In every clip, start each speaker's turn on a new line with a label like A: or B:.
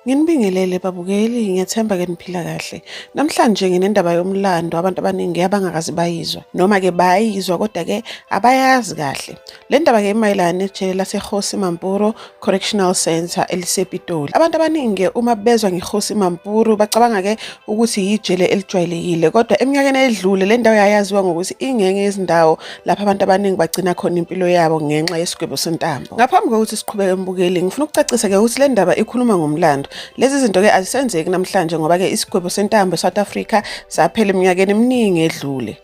A: Nginibingelele babukeli, ngiyathemba ke niphila kahle. Namhlanje nginendaba yomlando abantu abaningi abangakaze bayizwa, noma ke bayizwa kodwa ke abayazi kahle. Le ndaba ke imayelana nejele laseKgosi Mampuru Correctional Centre elisePitoli. Abantu abaningi ke uma bezwa ngeKgosi Mampuru bacabanga ke ukuthi yijele elijwayelekile, kodwa eminyakeni edlule le ndawo yayaziwa ngokuthi ingenye yezindawo lapho abantu abaningi bagcina khona impilo yabo ngenxa yesigwebo sentambo. Ngaphambi kokuthi siqhubeke mbukeli, ngifuna ukucacisa ke ukuthi le ndaba ikhuluma ngomlando. Lezi zinto ke azisenzeki namhlanje ngoba ke isigwebo sentambo eSouth Africa saphela eminyakeni eminingi edlule.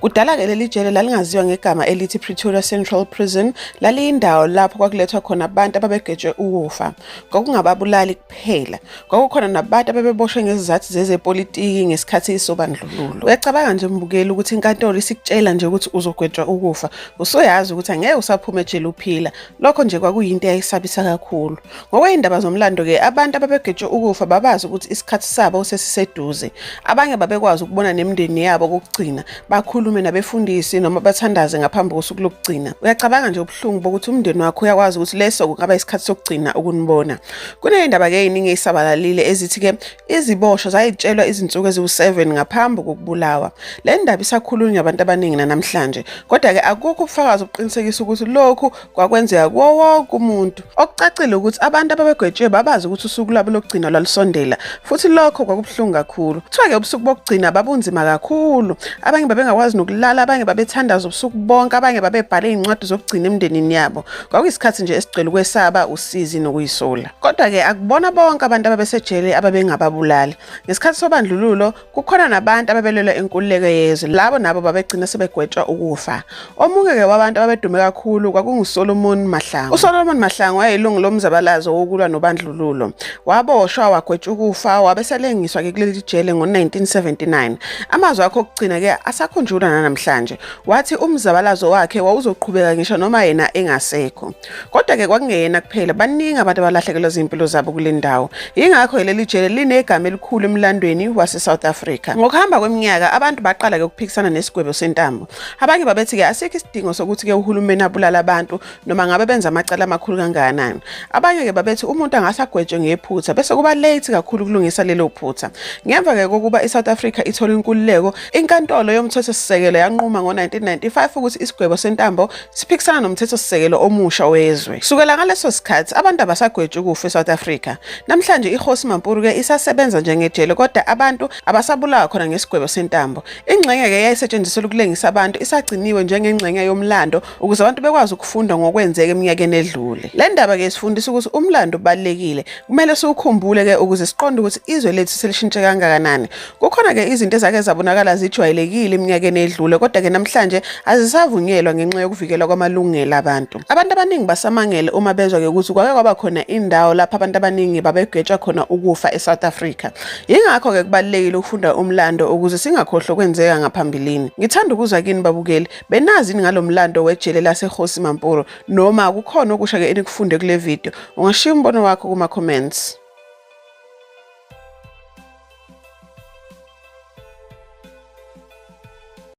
A: Kudala-ke leli jele lalingaziwa ngegama elithi Pretoria Central Prison, laliyindawo lapho kwakulethwa khona abantu ababegwetshwe ukufa. Kwakungababulali kuphela, kwakukhona nabantu ababeboshwe ngezizathu zezepolitiki ngesikhathi sobandlululo. Uyacabanga nje mbukeli ukuthi inkantolo isikutshela nje ukuthi uzogwetshwa ukufa, usuyazi ukuthi angeke usaphuma ejele uphila. Lokho nje kwakuyinto eyayisabisa kakhulu. Ngokwey'ndaba zomlando-ke, abantu ababegwetshwe ukufa babazi ukuthi isikhathi sabo sesiseduze. Abanye babekwazi ukubona nemindeni yabo kokugcina, bakhulume nabefundisi noma bathandaze ngaphambi kosuku lokugcina. Uyacabanga nje ubuhlungu bokuthi umndeni wakho uyakwazi ukuthi leso kungaba isikhathi sokugcina ukunibona. Kuney'ndaba-ke ey'ningi ey'sabalalile ezithi-ke iziboshwa zayitshelwa izinsuku eziwu-7 ngaphambi kokubulawa. Le ndaba isakhulunywa abantu abaningi nanamhlanje, kodwa-ke akukho ubufakazi obuqinisekisa ukuthi lokhu kwakwenzeka kuwo wonke umuntu. Okucacile ukuthi abantu ababegwetshiwe babazi ukuthi usuku lwabo lokugcina lwalusondela, futhi lokho kwakubuhlungu kakhulu. Kuthiwa-ke ubusuku bokugcina babunzima kakhulu. Abanye babengakwazi nokulala, abanye babethandaza ubusuku bonke, abanye babebhala iy'ncwadi zokugcina emndenini yabo. Kwakuyisikhathi nje esigcwele ukwesaba, usizi nokuyisola. Kodwa-ke akubona bonke abantu ababesejele ababengababulali. Ngesikhathi sobandlululo, kukhona nabantu ababelwela inkululeko yezwe, labo nabo babegcina sebegwetshwa ukufa. Omunye-ke wabantu ababedume kakhulu kwakunguSolomon Mahlangu. USolomon Mahlangu wayeyilungu lomzabalazo wokulwa nobandlululo. Waboshwa wagwetshwa ukufa, wabe selengiswa-ke kuleli jele ngo-1979. Amazwi akhe okugcina-ke asakhunjulwa nanamhlanje. Wathi umzabalazo wakhe wawuzoqhubeka ngisho noma yena engasekho. Kodwa-ke kwakungeyena kuphela, baningi abantu abalahlekelwa zimpilo zabo kule ndawo. Yingakho leli jele linegama elikhulu emlandweni wase-South Africa. Ngokuhamba kweminyaka, abantu baqala-ke ukuphikisana nesigwebo sentambo. Abanye babethi-ke asikho isidingo sokuthi-ke uhulumeni abulale abantu noma ngabe benza amacala amakhulu kangakanani. Abanye-ke babethi umuntu angase agwetshwe ngephutha bese kuba late kakhulu ukulungisa lelo phutha. Ngemva-ke kokuba i-South Africa ithole inkululeko, inkantolo yomthethosisekelo yanquma ngo-1995 ukuthi isigwebo sentambo siphikisana nomthethosisekelo omusha wezwe. Kusukela ngaleso sikhathi abantu abasagwetshwa ukufa eSouth Africa. Namhlanje iKgosi Mampuru-ke isasebenza njengejele kodwa abantu abasabulawa khona ngesigwebo sentambo. Ingxenye-ke eyayisetshenziselwa ukulengisa abantu isagciniwe njengengxenye yomlando ukuze abantu bekwazi ukufunda ngokwenzeka eminyakeni edlule. Le ndaba-ke isifundisa ukuthi umlando ubalulekile, kumele siwukhumbule-ke ukuze siqonde ukuthi izwe lethu selishintshe kangakanani. Kukhona-ke izinto ezake zabonakala zijwayelekile eminyakeni edlule kodwa-ke namhlanje azisavunyelwa ngenxa yokuvikelwa kwamalungelo abantu. Abantu abaningi basamangele uma bezwa-ke ukuthi kwake kwaba khona indawo lapho abantu abaningi babegwetshwa khona ukufa eSouth Africa. Yingakho-ke kubalulekile ukufunda umlando ukuze singakhohlwa okwenzeka ngaphambilini. Ngithanda ukuzwa kini babukeli, benazi yini ngalo mlando wejele laseKgosi Mampuru noma kukhona okusha-ke enikufunde kule video? Ungashiya umbono wakho kuma-comments.